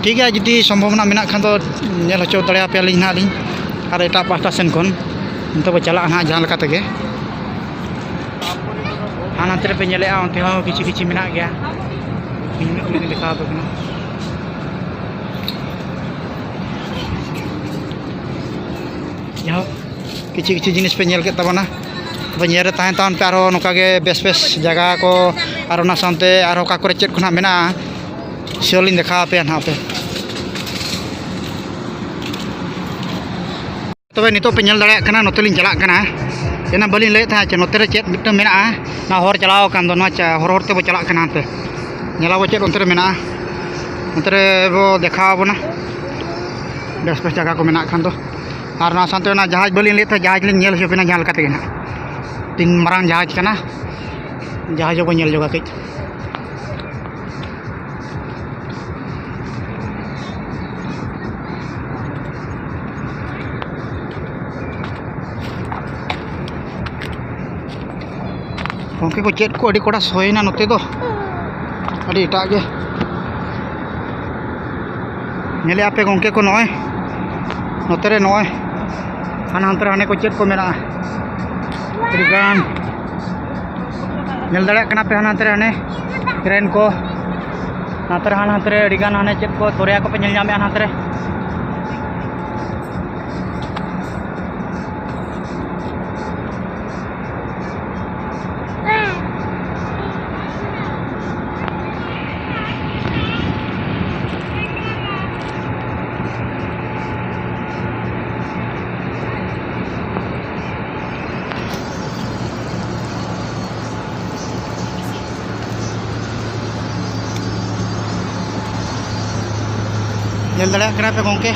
ᱴᱷᱤᱠ ᱜᱮᱭᱟ, ᱡᱩᱫᱤ ᱥᱚᱢᱵᱷᱚᱵᱚᱱᱟ ᱢᱮᱱᱟᱜ ᱠᱷᱟᱱ ᱫᱚ ᱧᱮᱞ ᱦᱚᱪᱚ ᱫᱟᱲᱮᱭᱟᱯᱮᱭᱟᱞᱤᱧ ᱱᱟᱦᱟᱜ ᱞᱤᱧ, ᱟᱨ ᱮᱴᱟᱜ ᱯᱟᱦᱴᱟ ᱥᱮᱱ ᱠᱷᱚᱱ ᱱᱤᱛᱚᱜ ᱵᱚ ᱪᱟᱞᱟᱜᱼᱟ ᱱᱟᱦᱟᱜ ᱡᱟᱦᱟᱸ ᱞᱮᱠᱟ ᱛᱮᱜᱮ᱾ ᱦᱟᱱᱟ ᱱᱟᱛᱮ ᱨᱮᱯᱮ ᱧᱮᱞᱮᱜᱼᱟ, ᱚᱱᱛᱮ ᱦᱚᱸ ᱠᱤᱪᱷᱩ ᱠᱤᱪᱷᱩ ᱢᱮᱱᱟᱜ ᱜᱮᱭᱟ, ᱤᱧ ᱩᱱᱟᱹᱜ ᱜᱮᱞᱤᱧ ᱫᱮᱠᱷᱟᱣ ᱟᱯᱮ ᱠᱟᱱᱟ᱾ ᱡᱟᱭᱦᱳᱠ, ᱠᱤᱪᱷᱩ ᱠᱤᱪᱷᱩ ᱡᱤᱱᱤᱥ ᱯᱮ ᱧᱮᱞ ᱠᱮᱫ ᱛᱟᱵᱚᱱᱟ᱾ ᱛᱚᱵᱮ ᱧᱮᱞ ᱨᱮ ᱛᱟᱦᱮᱱ ᱛᱟᱵᱚᱱ ᱯᱮ, ᱟᱨᱦᱚᱸ ᱱᱚᱝᱠᱟ ᱜᱮ ᱵᱮᱥ ᱵᱮᱥ ᱡᱟᱭᱜᱟ ᱠᱚ, ᱟᱨ ᱚᱱᱟ ᱥᱟᱶᱛᱮ ᱟᱨᱦᱚᱸ ᱚᱠᱟ ᱠᱚᱨᱮ ᱪᱮᱫ ᱠᱚ ᱱᱟᱦᱟᱜ ᱢᱮᱱᱟᱜᱼᱟ, sure ᱞᱤᱧ ᱫᱮᱠᱷᱟᱣ ᱟᱯᱮᱭᱟ ᱱᱟᱦᱟᱜ ᱯᱮ᱾ ᱛᱚᱵᱮ ᱱᱤᱛᱚᱜ ᱯᱮ ᱧᱮᱞ ᱫᱟᱲᱮᱭᱟᱜ ᱠᱟᱱᱟ, ᱱᱚᱛᱮ ᱞᱤᱧ ᱪᱟᱞᱟᱜ ᱠᱟᱱᱟ᱾ ᱮᱱᱟ ᱵᱟᱹᱞᱤᱧ ᱞᱟᱹᱭᱮᱫ ᱛᱟᱦᱮᱸᱫ ᱪᱮ ᱱᱚᱛᱮ ᱨᱮ ᱪᱮᱫ ᱢᱤᱫᱴᱟᱝ ᱢᱮᱱᱟᱜᱼᱟ, ᱱᱚᱣᱟ ᱦᱚᱨ ᱪᱟᱞᱟᱣ ᱟᱠᱟᱱ ᱫᱚ, ᱱᱚᱣᱟ ᱪᱟ-, ᱦᱚᱨ ᱦᱚᱨ ᱛᱮᱵᱚ ᱪᱟᱞᱟᱜ ᱠᱟᱱᱟ ᱦᱟᱱᱛᱮ᱾ ᱧᱮᱞᱟᱵᱚ ᱪᱮᱫ ᱚᱱᱛᱮ ᱨᱮ ᱢᱮᱱᱟᱜᱼᱟ, ᱚᱱᱛᱮ ᱨᱮ ᱵᱚ ᱫᱮᱠᱷᱟᱣ ᱟᱵᱚᱱᱟ ᱵᱮᱥ ᱵᱮᱥ ᱡᱟᱭᱜᱟ ᱠᱚ ᱢᱮᱱᱟᱜ ᱠᱷᱟᱱ ᱫᱚ᱾ ᱟᱨ ᱱᱚᱣᱟ ᱥᱟᱶᱛᱮ ᱚᱱᱟ ᱡᱟᱦᱟᱡᱽ ᱵᱟᱹᱞᱤᱧ ᱞᱟᱹᱭᱮᱫ ᱛᱟᱦᱮᱸᱫ, ᱡᱟᱦᱟᱡᱽ ᱞᱤᱧ ᱧᱮᱞ ᱦᱚᱪᱚ ᱵᱮᱱᱟ ᱡᱟᱦᱟᱸ ᱞᱮᱠᱟ ᱛᱮᱜᱮ ᱱᱟᱦᱟᱜ᱾ ᱛᱤᱱ ᱢᱟᱨᱟᱝ ᱡᱟᱦᱟᱡᱽ ᱠᱟᱱᱟ, ᱡᱟᱦᱟᱡᱽ ᱦᱚᱸᱵᱚ ᱧᱮᱞ ᱧᱚᱜᱟ ᱠᱟᱹᱡ᱾ ᱜᱚᱢᱠᱮ ᱠᱚ, ᱪᱮᱫ ᱠᱚ ᱟᱹᱰᱤ ᱠᱚᱰᱟ ᱥᱚᱭᱮᱱᱟ ᱱᱚᱛᱮ ᱫᱚ, ᱟᱹᱰᱤ ᱮᱴᱟᱜ ᱜᱮ᱾ ᱧᱮᱞᱮᱜᱼᱟ ᱯᱮ ᱜᱚᱢᱠᱮ ᱠᱚ, ᱱᱚᱜᱼᱚᱭ ᱱᱚᱛᱮ ᱨᱮ, ᱱᱚᱜᱼᱚᱭ ᱦᱟᱱᱟ ᱦᱟᱱᱛᱮ ᱨᱮ ᱦᱟᱱᱮ ᱠᱚ ᱪᱮᱫ ᱠᱚ ᱢᱮᱱᱟᱜᱼᱟ, ᱟᱹᱰᱤ ᱜᱟᱱ ᱧᱮᱞ ᱫᱟᱲᱮᱭᱟᱜ ᱠᱟᱱᱟ ᱯᱮ ᱦᱟᱱᱟ ᱦᱟᱱᱛᱮ ᱨᱮ ᱦᱟᱱᱮ ᱴᱨᱮᱱ ᱠᱚ᱾ ᱱᱚᱛᱮ ᱨᱮ ᱦᱟᱱᱟ ᱦᱟᱱᱛᱮ ᱨᱮ ᱟᱹᱰᱤ ᱜᱟᱱ ᱦᱟᱱᱮ ᱪᱮᱫ ᱠᱚ ᱫᱚᱨᱭᱟ ᱠᱚᱯᱮ ᱧᱮᱞ ᱧᱟᱢᱮᱫᱼᱟ ᱱᱚᱛᱮ ᱨᱮ᱾ ᱧᱮᱞ ᱫᱟᱲᱮᱭᱟᱜ ᱠᱟᱱᱟ ᱯᱮ ᱜᱚᱝᱠᱮ,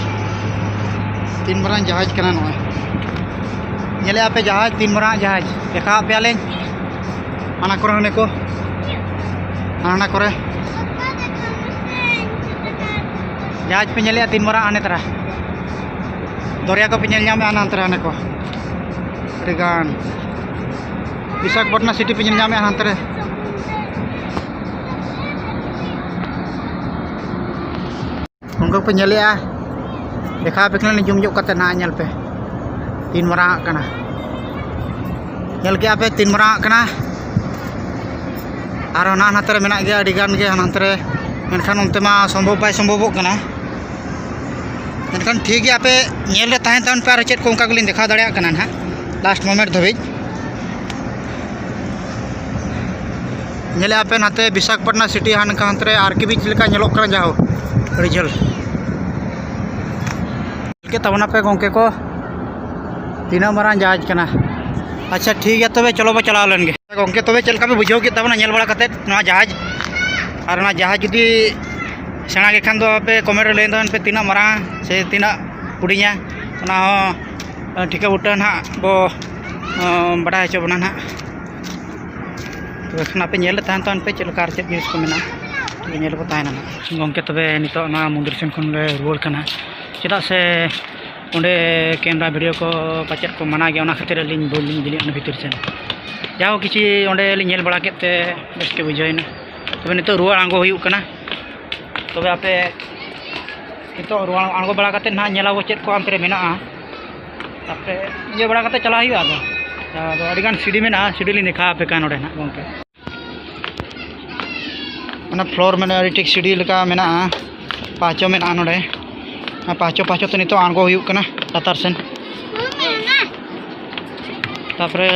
ᱛᱤᱱ ᱢᱟᱨᱟᱝ ᱡᱟᱦᱟᱡᱽ ᱠᱟᱱᱟ ᱱᱚᱜᱼᱚᱭ᱾ ᱧᱮᱞᱮᱜᱼᱟ ᱯᱮ ᱡᱟᱦᱟᱡᱽ, ᱛᱤᱱ ᱢᱟᱨᱟᱝ ᱡᱟᱦᱟᱡᱽ ᱫᱮᱠᱷᱟᱣᱟᱫ ᱯᱮᱭᱟᱞᱤᱧ᱾ ᱦᱟᱱᱟ ᱠᱚᱨᱮ ᱦᱟᱱᱮ ᱠᱚ, ᱦᱟᱱᱟ ᱠᱚᱨᱮ ᱡᱟᱦᱟᱡᱽ ᱯᱮ ᱧᱮᱞᱮᱜᱼᱟ, ᱛᱤᱱ ᱢᱟᱨᱟᱝ ᱦᱟᱱᱮ ᱛᱟᱨᱟ᱾ ᱫᱚᱨᱭᱟ ᱠᱚᱯᱮ ᱧᱮᱞ ᱧᱟᱢᱮᱜᱼᱟ ᱦᱟᱱᱟ ᱦᱟᱱᱛᱮ ᱨᱮ ᱦᱟᱱᱮ ᱠᱚ᱾ ᱟᱹᱰᱤ ᱜᱟᱱ ᱵᱤᱥᱟᱠᱷᱟᱯᱟᱴᱱᱟ ᱥᱤᱴᱤ ᱯᱮ ᱧᱮᱞ ᱧᱟᱢᱮᱜᱼᱟ ᱦᱟᱱᱛᱮ ᱨᱮ᱾ ᱚᱱᱠᱟ ᱯᱮ ᱧᱮᱞᱮᱜᱼᱟ, ᱫᱮᱠᱷᱟᱣ ᱟᱯᱮ ᱠᱟᱱᱟᱞᱤᱧ ᱡᱩᱢ ᱧᱚᱜ ᱠᱟᱛᱮ ᱱᱟᱦᱟᱜ, ᱧᱮᱞ ᱯᱮ ᱛᱤᱱ ᱢᱟᱨᱟᱝ ᱟᱜ ᱠᱟᱱᱟ᱾ ᱧᱮᱞ ᱠᱮᱜᱼᱟ ᱯᱮ ᱛᱤᱱ ᱢᱟᱨᱟᱝ ᱟᱜ ᱠᱟᱱᱟ᱾ ᱟᱨ ᱦᱟᱱᱟ ᱱᱟᱛᱮ ᱨᱮ ᱢᱮᱱᱟᱜ ᱜᱮᱭᱟ ᱟᱹᱰᱤ ᱜᱟᱱ ᱜᱮ ᱦᱟᱱᱟ ᱱᱟᱛᱮ ᱨᱮ, ᱢᱮᱱᱠᱷᱟᱱ ᱚᱱᱛᱮ ᱢᱟ ᱥᱚᱢᱵᱷᱚᱵ ᱵᱟᱭ ᱥᱚᱢᱵᱷᱚᱵᱚᱜ ᱠᱟᱱᱟ᱾ ᱢᱮᱱᱠᱷᱟᱱ ᱴᱷᱤᱠ ᱜᱮᱭᱟ, ᱟᱯᱮ ᱧᱮᱞ ᱨᱮ ᱛᱟᱦᱮᱱ ᱛᱟᱵᱚᱱ ᱯᱮ, ᱟᱨ ᱪᱮᱫ ᱠᱚ ᱚᱱᱠᱟ ᱜᱮᱞᱤᱧ ᱫᱮᱠᱷᱟᱣ ᱫᱟᱲᱮᱭᱟᱜ ᱠᱟᱱᱟ ᱱᱟᱦᱟᱜ last moment ᱫᱷᱟᱹᱵᱤᱡ᱾ ᱧᱮᱞᱮᱜᱼᱟ ᱯᱮ ᱱᱟᱛᱮ ᱵᱤᱥᱟᱠᱷᱟᱯᱟᱴᱱᱟ ᱥᱤᱴᱤ ᱦᱟᱱᱠᱟ ᱦᱟᱱᱛᱮ ᱨᱮ ᱟᱨ ᱠᱤ ᱵᱤᱪ ᱞᱮᱠᱟ ᱧᱮᱞᱚᱜ ᱠᱟᱱᱟ, ᱡᱟᱦᱳ ᱟᱹᱰᱤ ᱡᱷᱟᱹᱞ᱾ ᱧᱮᱞ ᱠᱮᱫ ᱛᱟᱵᱚᱱᱟ ᱯᱮ ᱜᱚᱝᱠᱮ ᱠᱚ, ᱛᱤᱱᱟᱹᱜ ᱢᱟᱨᱟᱝ ᱡᱟᱦᱟᱡᱽ ᱠᱟᱱᱟ᱾ ᱟᱪᱪᱷᱟ ᱴᱷᱤᱠ ᱜᱮᱭᱟ, ᱛᱚᱵᱮ ᱪᱚᱞᱚ ᱵᱚ ᱪᱟᱞᱟᱣ ᱞᱮᱱ ᱜᱮ᱾ ᱜᱚᱝᱠᱮ ᱛᱚᱵᱮ ᱪᱮᱫ ᱞᱮᱠᱟ ᱯᱮ ᱵᱩᱡᱷᱟᱹᱣ ᱠᱮᱫ ᱛᱟᱵᱚᱱᱟ ᱧᱮᱞ ᱵᱟᱲᱟ ᱠᱟᱛᱮᱫ ᱱᱚᱣᱟ ᱡᱟᱦᱟᱡᱽ? ᱟᱨ ᱚᱱᱟ ᱡᱟᱦᱟᱡᱽ ᱡᱩᱫᱤ ᱥᱮᱬᱟ ᱜᱮ ᱠᱷᱟᱱ ᱫᱚ ᱟᱯᱮ ᱠᱚᱢᱮᱱᱴ ᱨᱮ ᱞᱟᱹᱭ ᱛᱟᱵᱚᱱ ᱯᱮ ᱛᱤᱱᱟᱹᱜ ᱢᱟᱨᱟᱝ ᱥᱮ ᱛᱤᱱᱟᱹᱜ ᱦᱩᱰᱤᱧᱟ, ᱚᱱᱟ ᱦᱚᱸ ᱴᱷᱤᱠᱟᱹ ᱵᱩᱴᱟᱹ ᱱᱟᱦᱟᱜ ᱵᱚ, ᱟᱸ, ᱵᱟᱰᱟᱭ ᱦᱚᱪᱚ ᱵᱚᱱᱟ ᱱᱟᱦᱟᱜ᱾ ᱛᱚᱵᱮ ᱠᱷᱟᱱ ᱟᱯᱮ ᱧᱮᱞ ᱨᱮ ᱛᱟᱦᱮᱱ ᱛᱟᱵᱚᱱ ᱯᱮ ᱪᱮᱫ ᱞᱮᱠᱟ ᱟᱨ ᱪᱮᱫ ᱡᱤᱱᱤᱥ ᱠᱚ ᱢᱮᱱᱟᱜᱼᱟ, ᱧᱮᱞ ᱵᱚ ᱛᱟᱦᱮᱱᱟ ᱱᱟᱦᱟᱜ᱾ ᱜᱚᱝᱠᱮ ᱛᱚᱵᱮ ᱱᱤᱛᱚᱜ ᱱᱚᱣᱟ ᱢᱚᱱᱫᱤᱨ ᱥᱮᱱ ᱠᱷᱚᱱ ᱞᱮ ᱨᱩᱣᱟᱹᱲ ᱠᱟᱱᱟ, ᱪᱮᱫᱟᱜ ᱥᱮ ᱚᱸᱰᱮ ᱠᱮᱢᱨᱟ ᱵᱷᱤᱰᱤᱭᱳ ᱠᱚ ᱯᱟᱪᱮᱫ ᱠᱚ ᱢᱟᱱᱟ ᱜᱮᱭᱟ, ᱚᱱᱟ ᱠᱷᱟᱹᱛᱤᱨ ᱟᱹᱞᱤᱧ ᱵᱟᱹᱞᱤᱧ ᱤᱫᱤ ᱞᱮᱫᱼᱟ ᱚᱱᱟ ᱵᱷᱤᱛᱤᱨ ᱥᱮᱱ᱾ ᱡᱟᱦᱳ ᱠᱤᱪᱷᱩ ᱚᱸᱰᱮ ᱞᱤᱧ ᱧᱮᱞ ᱵᱟᱲᱟ ᱠᱮᱫ ᱛᱮ ᱵᱮᱥ ᱜᱮ ᱵᱩᱡᱷᱟᱹᱣ ᱮᱱᱟ᱾ ᱛᱚᱵᱮ ᱱᱤᱛᱚᱜ ᱨᱩᱣᱟᱹᱲ ᱟᱬᱜᱚ ᱦᱩᱭᱩᱜ ᱠᱟᱱᱟ᱾ ᱛᱚᱵᱮ ᱟᱯᱮ ᱱᱤᱛᱚᱜ ᱨᱩᱣᱟᱹᱲ ᱟᱬᱜᱚ ᱵᱟᱲᱟ ᱠᱟᱛᱮᱫ ᱱᱟᱦᱟᱜ ᱧᱮᱞ ᱟᱵᱚ ᱪᱮᱫ ᱠᱚ ᱦᱟᱱᱛᱮ ᱨᱮ ᱢᱮᱱᱟᱜᱼᱟ᱾ ᱛᱟᱯᱚᱨᱮ ᱤᱭᱟᱹ ᱵᱟᱲᱟ ᱠᱟᱛᱮᱫ ᱪᱟᱞᱟᱜ ᱦᱩᱭᱩᱜᱼᱟ᱾ ᱟᱫᱚ ᱟᱫᱚ ᱟᱹᱰᱤᱜᱟᱱ ᱥᱤᱲᱤ ᱢᱮᱱᱟᱜᱼᱟ, ᱥᱤᱲᱤ ᱞᱤᱧ ᱫᱮᱠᱷᱟᱣ ᱟᱯᱮ ᱠᱟᱱᱟ ᱱᱚᱰᱮ ᱱᱟᱦᱟᱜ ᱜᱚᱢᱠᱮ᱾ ᱚᱱᱟ ᱯᱷᱞᱳᱨ ᱢᱟᱱᱮ ᱟᱹᱰᱤ ᱴᱷᱤᱠ ᱥᱤᱲᱤ ᱞᱮᱠᱟ ᱢᱮᱱᱟᱜᱼᱟ, ᱯᱟᱦᱪᱚ ᱢᱮᱱᱟᱜᱼᱟ ᱱᱚᱰᱮ᱾ ᱟᱨ ᱯᱟᱦᱪᱚ ᱯᱟᱦᱪᱚ ᱛᱮ ᱱᱤᱛᱚᱜ ᱟᱬᱜᱚ ᱦᱩᱭᱩᱜ ᱠᱟᱱᱟ ᱞᱟᱛᱟᱨ ᱥᱮᱱ᱾ ᱛᱟᱨᱯᱚᱨᱮ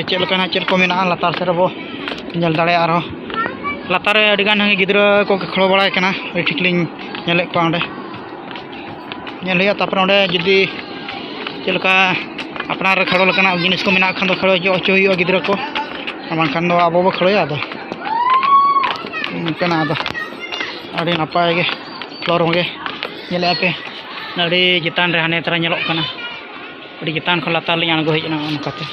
ᱪᱮᱫ ᱞᱮᱠᱟ ᱱᱟᱦᱟᱜ ᱪᱮᱫ ᱠᱚ ᱢᱮᱱᱟᱜᱼᱟ ᱞᱟᱛᱟᱨ ᱥᱮᱫ ᱨᱮᱵᱚ ᱧᱮᱞ ᱫᱟᱲᱮᱭᱟᱜᱼᱟ᱾ ᱟᱨᱦᱚᱸ ᱞᱟᱛᱟᱨ ᱨᱮ ᱟᱹᱰᱤᱜᱟᱱ ᱜᱤᱫᱽᱨᱟᱹ ᱠᱚ ᱠᱷᱮᱞᱳ ᱵᱟᱲᱟᱭ ᱠᱟᱱᱟ, ᱟᱹᱰᱤ ᱴᱷᱤᱠ ᱞᱤᱧ ᱧᱮᱞᱮᱫ ᱠᱚᱣᱟ ᱚᱸᱰᱮ᱾ ᱧᱮᱞ ᱦᱩᱭᱩᱜᱼᱟ᱾ ᱛᱟᱨᱯᱚᱨᱮ ᱚᱸᱰᱮ ᱡᱩᱫᱤ ᱪᱮᱫ ᱞᱮᱠᱟ ᱟᱯᱱᱟᱨ ᱨᱮ ᱠᱷᱮᱞᱳ ᱞᱮᱠᱟᱱᱟᱜ ᱡᱤᱱᱤᱥ ᱠᱚ ᱢᱮᱱᱟᱜ ᱠᱷᱟᱱ ᱫᱚ ᱠᱷᱮᱞᱳ ᱦᱚᱪᱚ ᱦᱩᱭᱩᱜᱼᱟ ᱜᱤᱫᱽᱨᱟᱹ ᱠᱚ, ᱟᱨ ᱵᱟᱝᱠᱷᱟᱱ ᱫᱚ ᱟᱵᱚ ᱵᱚ ᱠᱷᱮᱞᱳᱭᱟ᱾ ᱟᱫᱚ ᱚᱱᱠᱟᱱᱟᱜ ᱟᱫᱚ ᱟᱹᱰᱤ ᱱᱟᱯᱟᱭ ᱜᱮ ᱯᱷᱞᱳᱨ ᱦᱚᱸ ᱜᱮ ᱧᱮᱞᱮᱫᱼᱟ ᱯᱮ, ᱟᱹᱰᱤ ᱪᱮᱛᱟᱱ ᱨᱮ ᱦᱟᱱᱮ ᱛᱟᱨᱟ ᱧᱮᱞᱚᱜ ᱠᱟᱱᱟ, ᱟᱹᱰᱤ ᱪᱮᱛᱟᱱ ᱠᱷᱚᱱ ᱞᱟᱛᱟᱨ ᱞᱤᱧ ᱟᱬᱜᱚ ᱦᱮᱡ ᱮᱱᱟ ᱱᱚᱜᱼᱚ ᱱᱚᱝᱠᱟᱛᱮ᱾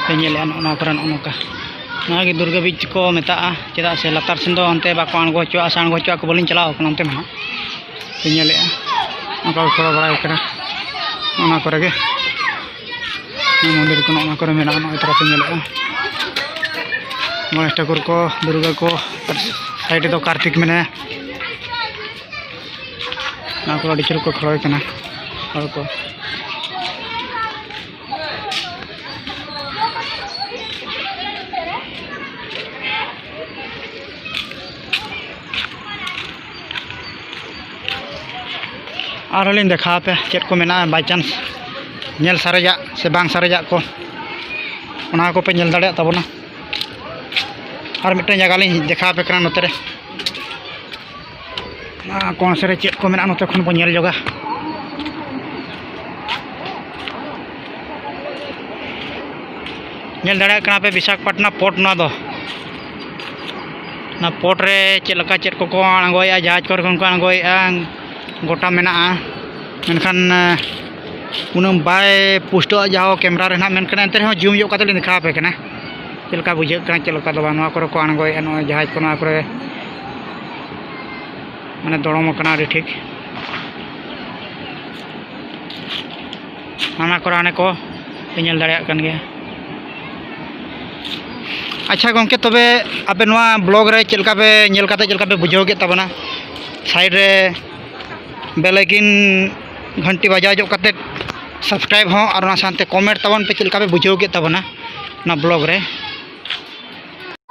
ᱯᱮ ᱧᱮᱞᱮᱫᱼᱟ ᱱᱚᱜᱼᱚ ᱱᱚᱣᱟ ᱠᱚᱨᱮ ᱱᱚᱜᱼᱚ ᱱᱚᱝᱠᱟ᱾ ᱱᱚᱣᱟ ᱜᱮ ᱫᱩᱨᱜᱟᱹ ᱵᱤᱪ ᱠᱚ ᱢᱮᱛᱟᱜᱼᱟ, ᱪᱮᱫᱟᱜ ᱥᱮ ᱞᱟᱛᱟᱨ ᱥᱮᱱ ᱫᱚ ᱚᱱᱛᱮ ᱵᱟᱠᱚ ᱟᱬᱜᱚ ᱦᱚᱪᱚᱣᱟᱜᱼᱟ ᱥᱮ ᱟᱬᱜᱚ ᱦᱚᱪᱚᱣᱟᱜ ᱠᱚ ᱵᱟᱹᱞᱤᱧ ᱪᱟᱞᱟᱣ ᱠᱟᱱᱟ ᱚᱱᱛᱮ ᱢᱟ ᱦᱟᱸᱜ᱾ ᱯᱮ ᱧᱮᱞᱮᱫᱼᱟ ᱚᱱᱠᱟ ᱠᱚ ᱠᱷᱮᱞᱳ ᱵᱟᱲᱟᱭ ᱠᱟᱱᱟ, ᱚᱱᱟ ᱠᱚᱨᱮ ᱜᱮ᱾ ᱱᱚᱣᱟ ᱢᱚᱱᱫᱤᱨ ᱠᱚ ᱱᱚᱜᱼᱚ ᱱᱚᱣᱟ ᱠᱚᱨᱮ ᱢᱮᱱᱟᱜᱼᱟ, ᱱᱚᱜᱼᱚᱭ ᱛᱚᱨᱟ ᱯᱮ ᱧᱮᱞᱮᱫᱼᱟ ᱜᱚᱱᱮᱥ ᱴᱷᱟᱹᱠᱩᱨ ᱠᱚ, ᱫᱩᱨᱜᱟᱹ ᱠᱚ, ᱟᱨ ᱥᱟᱭᱤᱰ ᱨᱮᱫᱚ ᱠᱟᱨᱛᱤᱠ ᱢᱮᱱᱟᱭᱟ᱾ ᱱᱚᱣᱟ ᱠᱚ ᱟᱹᱰᱤ ᱡᱳᱨ ᱠᱚ ᱠᱷᱮᱞᱳᱭ ᱠᱟᱱᱟ ᱦᱚᱲ ᱠᱚ᱾ ᱟᱨᱦᱚᱸ ᱞᱤᱧ ᱫᱮᱠᱷᱟᱣ ᱟᱯᱮ ᱪᱮᱫ ᱠᱚ ᱢᱮᱱᱟᱜᱼᱟ, by chance ᱧᱮᱞ ᱥᱟᱨᱮᱡᱟᱜ ᱥᱮ ᱵᱟᱝ ᱥᱟᱨᱮᱡᱟᱜ ᱠᱚ, ᱚᱱᱟ ᱠᱚᱯᱮ ᱧᱮᱞ ᱫᱟᱲᱮᱭᱟᱜ ᱛᱟᱵᱚᱱᱟ᱾ ᱟᱨ ᱢᱤᱫᱴᱟᱝ ᱡᱟᱭᱜᱟ ᱞᱤᱧ ᱫᱮᱠᱷᱟᱣ ᱟᱯᱮ ᱠᱟᱱᱟ ᱱᱚᱛᱮ ᱨᱮ᱾ ᱚᱱᱟ ᱠᱚᱬᱥᱮ ᱨᱮ ᱪᱮᱫ ᱠᱚ ᱢᱮᱱᱟᱜᱼᱟ ᱱᱚᱛᱮ ᱠᱷᱚᱱ ᱵᱚᱱ ᱧᱮᱞ ᱡᱚᱜᱟ᱾ ᱧᱮᱞ ᱫᱟᱲᱮᱭᱟᱜ ᱠᱟᱱᱟ ᱯᱮ ᱵᱤᱥᱟᱠᱷᱟᱯᱟᱴᱱᱟ ᱯᱳᱨᱴ ᱱᱚᱣᱟ ᱫᱚ᱾ ᱚᱱᱟ ᱯᱳᱨᱴ ᱨᱮ ᱪᱮᱫ ᱞᱮᱠᱟ ᱪᱮᱫ ᱠᱚᱠᱚ ᱟᱬᱜᱚᱭᱮᱫᱼᱟ, ᱡᱟᱦᱟᱡᱽ ᱠᱚᱨᱮ ᱠᱷᱚᱱ ᱠᱚ ᱟᱬᱜᱚᱭᱮᱫᱼᱟ, ᱜᱚᱴᱟ ᱢᱮᱱᱟᱜᱼᱟ᱾ ᱢᱮᱱᱠᱷᱟᱱ, ᱮ, ᱩᱱᱟᱹᱜ ᱵᱟᱭ ᱯᱩᱥᱴᱟᱹᱜᱼᱟ ᱡᱟᱦᱳ ᱠᱮᱢᱨᱟ ᱨᱮ ᱱᱟᱦᱟᱜ, ᱢᱮᱱᱠᱷᱟᱱ ᱮᱱᱛᱮ ᱨᱮᱦᱚᱸ ᱡᱩᱢ ᱧᱚᱜ ᱠᱟᱛᱮ ᱞᱤᱧ ᱫᱮᱠᱷᱟᱣ ᱟᱯᱮ ᱠᱟᱱᱟ ᱪᱮᱫ ᱞᱮᱠᱟ ᱵᱩᱡᱷᱟᱹᱜ ᱠᱟᱱᱟ, ᱪᱮᱫ ᱞᱮᱠᱟ ᱫᱚ ᱵᱟᱝ᱾ ᱱᱚᱣᱟ ᱠᱚᱨᱮ ᱠᱚ ᱟᱬᱜᱚᱭᱮᱫᱼᱟ, ᱱᱚᱜᱼᱚᱭ ᱡᱟᱦᱟᱡᱽ ᱠᱚ ᱱᱚᱣᱟ ᱠᱚᱨᱮ᱾ ᱢᱟᱱᱮ ᱫᱚᱲᱚᱢ ᱟᱠᱟᱱᱟ ᱟᱹᱰᱤ ᱴᱷᱤᱠ᱾ ᱦᱟᱱᱟ ᱠᱚᱨᱮ ᱦᱟᱱᱮ ᱠᱚ ᱯᱮ ᱧᱮᱞ ᱫᱟᱲᱮᱭᱟᱜ ᱠᱟᱱ ᱜᱮᱭᱟ᱾ ᱟᱪᱪᱷᱟ ᱜᱚᱢᱠᱮ, ᱛᱚᱵᱮ ᱟᱯᱮ ᱱᱚᱣᱟ ᱵᱞᱚᱜ ᱨᱮ ᱪᱮᱫ ᱞᱮᱠᱟ ᱯᱮ ᱧᱮᱞ ᱠᱟᱛᱮ ᱪᱮᱫ ᱞᱮᱠᱟ ᱯᱮ ᱵᱩᱡᱷᱟᱹᱣ ᱠᱮᱫ ᱛᱟᱵᱚᱱᱟ? ᱥᱟᱭᱤᱰ ᱨᱮ ᱵᱮᱞ ᱟᱭᱠᱤᱱ ᱜᱷᱟᱱᱴᱤ ᱵᱟᱡᱟᱣ ᱡᱚᱜ ᱠᱟᱛᱮ ᱥᱟᱵᱥᱠᱨᱟᱭᱤᱵ ᱦᱚᱸ, ᱟᱨ ᱚᱱᱟ ᱥᱟᱶᱛᱮ ᱠᱚᱢᱮᱱᱴ ᱛᱟᱵᱚᱱ ᱯᱮ ᱪᱮᱫ ᱞᱮᱠᱟ ᱯᱮ ᱵᱩᱡᱷᱟᱹᱣ ᱠᱮᱫ ᱛᱟᱵᱚᱱᱟ ᱚᱱᱟ ᱵᱞᱚᱜ ᱨᱮ᱾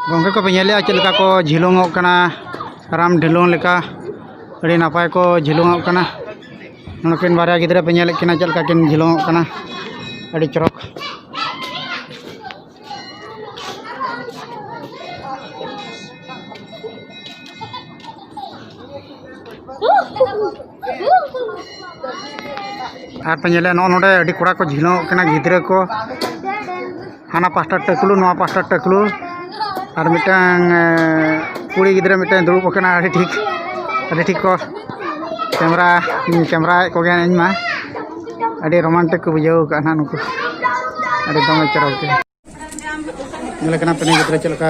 ᱜᱚᱢᱠᱮ ᱠᱚᱯᱮ ᱧᱮᱞᱮᱜᱼᱟ ᱪᱮᱫ ᱞᱮᱠᱟ ᱠᱚ ᱡᱷᱤᱞᱚᱝᱚᱜ ᱠᱟᱱᱟ, ᱨᱟᱢ ᱰᱷᱤᱞᱚᱝ ᱞᱮᱠᱟ ᱟᱹᱰᱤ ᱱᱟᱯᱟᱭ ᱠᱚ ᱡᱷᱤᱞᱚᱝᱚᱜ ᱠᱟᱱᱟ᱾ ᱱᱩᱠᱤᱱ ᱵᱟᱨᱭᱟ ᱜᱤᱫᱽᱨᱟᱹ ᱯᱮ ᱧᱮᱞᱮᱫ ᱠᱤᱱᱟ ᱪᱮᱫ ᱞᱮᱠᱟ ᱠᱤᱱ ᱡᱷᱤᱞᱚᱝᱚᱜ ᱠᱟᱱᱟ, ᱟᱹᱰᱤ ᱪᱚᱨᱚᱠ᱾ ᱟᱨ ᱯᱮ ᱧᱮᱞᱮᱫ ᱱᱚᱜᱼᱚ ᱱᱚᱰᱮ ᱟᱹᱰᱤ ᱠᱚᱲᱟ ᱠᱚ ᱡᱷᱤᱞᱚᱝᱚᱜ ᱠᱟᱱᱟ, ᱜᱤᱫᱽᱨᱟᱹ ᱠᱚ᱾ ᱦᱟᱱᱟ ᱯᱟᱥᱴᱟ ᱴᱟᱹᱠᱞᱩ, ᱱᱚᱣᱟ ᱯᱟᱥᱴᱟ ᱴᱟᱹᱠᱞᱩ᱾ ᱟᱨ ᱢᱤᱫᱴᱟᱝ, ᱮ, ᱠᱩᱲᱤ ᱜᱤᱫᱽᱨᱟᱹ ᱢᱤᱫᱴᱟᱝ ᱫᱩᱲᱩᱵ ᱟᱠᱟᱱᱟ ᱟᱹᱰᱤ ᱴᱷᱤᱠ, ᱟᱹᱰᱤ ᱴᱷᱤᱠ ᱠᱚ ᱠᱮᱢᱨᱟ, ᱠᱮᱢᱨᱟᱭᱮᱫ ᱠᱚᱜᱮᱭᱟ ᱤᱧ ᱢᱟ᱾ ᱟᱹᱰᱤ ᱨᱳᱢᱟᱱᱴᱤᱠ ᱠᱚ ᱵᱩᱡᱷᱟᱹᱣ ᱟᱠᱟᱫᱼᱟ ᱱᱟᱦᱟᱜ ᱱᱩᱠᱩ, ᱟᱹᱰᱤ ᱫᱚᱢᱮ ᱪᱚᱨᱚᱠ ᱜᱮ᱾ ᱧᱮᱞ ᱠᱟᱱᱟ ᱯᱮ ᱱᱩᱭ ᱜᱤᱫᱽᱨᱟᱹ ᱪᱮᱫ ᱞᱮᱠᱟ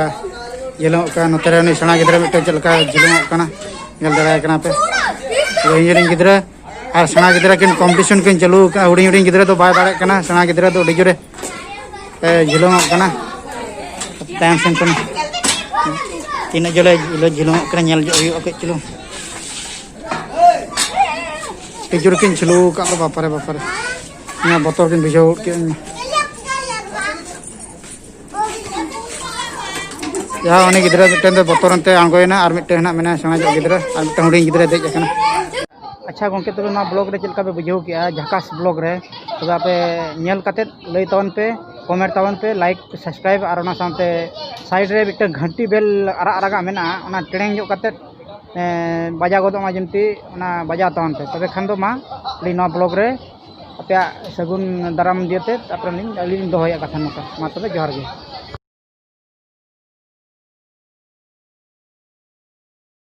ᱡᱷᱤᱞᱚᱝᱚᱜ ᱠᱟᱱᱟ, ᱱᱚᱛᱮ ᱨᱮ ᱩᱱᱤ ᱥᱮᱬᱟ ᱜᱤᱫᱽᱨᱟᱹ ᱢᱤᱫᱴᱟᱝ ᱪᱮᱫ ᱞᱮᱠᱟ ᱡᱷᱤᱞᱚᱝᱚᱜ ᱠᱟᱱᱟ, ᱧᱮᱞ ᱫᱟᱲᱮᱭᱟᱭ ᱠᱟᱱᱟ ᱯᱮ᱾ ᱦᱩᱰᱤᱧ ᱦᱩᱰᱤᱧ ᱜᱤᱫᱽᱨᱟᱹ ᱟᱨ ᱥᱮᱬᱟ ᱜᱤᱫᱽᱨᱟᱹ ᱠᱤᱱ ᱠᱚᱢᱯᱤᱴᱤᱥᱚᱱ ᱠᱤᱱ ᱪᱟᱹᱞᱩ ᱟᱠᱟᱫᱼᱟ᱾ ᱦᱩᱰᱤᱧ ᱦᱩᱰᱤᱧ ᱜᱤᱫᱽᱨᱟᱹ ᱫᱚ ᱵᱟᱭ ᱫᱟᱲᱮᱭᱟᱜ ᱠᱟᱱᱟ, ᱥᱮᱬᱟ ᱜᱤᱫᱽᱨᱟᱹ ᱫᱚ ᱟᱹᱰᱤ ᱡᱳᱨᱮ ᱮ, ᱡᱷᱤᱞᱚᱝᱚᱜ ᱠᱟᱱᱟ᱾ ᱛᱟᱭᱚᱢ ᱥᱮᱱ ᱠᱷᱚᱱ ᱛᱤᱱᱟᱹᱜ ᱡᱳᱨᱮ ᱡᱷᱤᱞᱚᱝᱚᱜ ᱠᱟᱱᱟ, ᱧᱮᱞ ᱧᱚᱜ ᱦᱩᱭᱩᱜᱼᱟ ᱠᱟᱹᱡ ᱪᱩᱞᱩᱝ᱾ ᱟᱹᱰᱤ ᱡᱳᱨ ᱠᱤᱱ ᱡᱷᱤᱞᱟᱹᱣ ᱟᱠᱟᱫ ᱫᱚ, ᱵᱟᱯᱟᱨᱮ, ᱵᱟᱯᱟᱨᱮ᱾ ᱤᱧ ᱢᱟ ᱵᱚᱛᱚᱨ ᱜᱤᱧ ᱵᱩᱡᱷᱟᱹᱣ ᱜᱚᱫ ᱠᱮᱫ ᱤᱧ ᱢᱟ᱾ ᱡᱟᱦᱟᱸ ᱩᱱᱤ ᱜᱤᱫᱽᱨᱟᱹ ᱢᱤᱫᱴᱮᱱ ᱫᱚ ᱵᱚᱛᱚᱨ ᱮᱱᱛᱮ ᱟᱬᱜᱚᱭᱮᱱᱟ, ᱟᱨ ᱢᱤᱫᱴᱮᱱ ᱦᱮᱱᱟᱜ ᱢᱮᱱᱟᱭᱟ ᱥᱮᱬᱟ ᱧᱚᱜ ᱜᱤᱫᱽᱨᱟᱹ, ᱟᱨ ᱢᱤᱫᱴᱮᱱ ᱦᱩᱰᱤᱧ ᱜᱤᱫᱽᱨᱟᱹ ᱫᱮᱡ ᱟᱠᱟᱱᱟ᱾ ᱟᱪᱪᱷᱟ ᱜᱚᱢᱠᱮ, ᱛᱚᱵᱮ ᱱᱚᱣᱟ ᱵᱞᱚᱜ ᱨᱮ ᱪᱮᱫ ᱞᱮᱠᱟ ᱯᱮ ᱵᱩᱡᱷᱟᱹᱣ ᱠᱮᱜᱼᱟ? ᱡᱷᱟᱠᱟᱥ ᱵᱞᱚᱜ ᱨᱮ ᱛᱚᱵᱮ ᱟᱯᱮ ᱧᱮᱞ ᱠᱟᱛᱮᱫ ᱞᱟᱹᱭ ᱛᱟᱵᱚᱱ ᱯᱮ, ᱠᱚᱢᱮᱱᱴ ᱛᱟᱵᱚᱱ ᱯᱮ, ᱞᱟᱭᱤᱠ, ᱥᱟᱵᱥᱠᱨᱟᱭᱤᱵ, ᱟᱨ ᱚᱱᱟ ᱥᱟᱶᱛᱮ ᱥᱟᱭᱤᱰ ᱨᱮ ᱢᱤᱫᱴᱟᱝ ᱜᱷᱟᱱᱴᱤ ᱵᱮᱞ ᱟᱨᱟᱜ ᱟᱨᱟᱜᱟᱜ ᱢᱮᱱᱟᱜᱼᱟ, ᱚᱱᱟ ᱴᱮᱲᱮᱝ ᱧᱚᱜ ᱠᱟᱛᱮᱫ, ᱮᱸ, ᱵᱟᱡᱟᱣ ᱜᱚᱫᱚᱜ ᱢᱟ, ᱡᱮᱢᱛᱤ ᱚᱱᱟ ᱵᱟᱡᱟᱣ ᱛᱟᱵᱚᱱ ᱯᱮ᱾ ᱛᱚᱵᱮ ᱠᱷᱟᱱ ᱫᱚ ᱢᱟ, ᱟᱹᱞᱤᱧ ᱱᱚᱣᱟ ᱵᱞᱚᱜ ᱨᱮ ᱟᱯᱮᱭᱟᱜ ᱥᱟᱹᱜᱩᱱ ᱫᱟᱨᱟᱢ ᱫᱤᱭᱮ ᱛᱮ ᱛᱟᱨᱯᱚᱨᱮ ᱞᱤᱧ, ᱟᱹᱞᱤᱧ ᱞᱤᱧ ᱫᱚᱦᱚᱭᱟ ᱠᱟᱛᱷᱟ ᱱᱚᱝᱠᱟ᱾ ᱢᱟ ᱛᱚᱵᱮ ᱡᱚᱦᱟᱨ ᱜᱮ᱾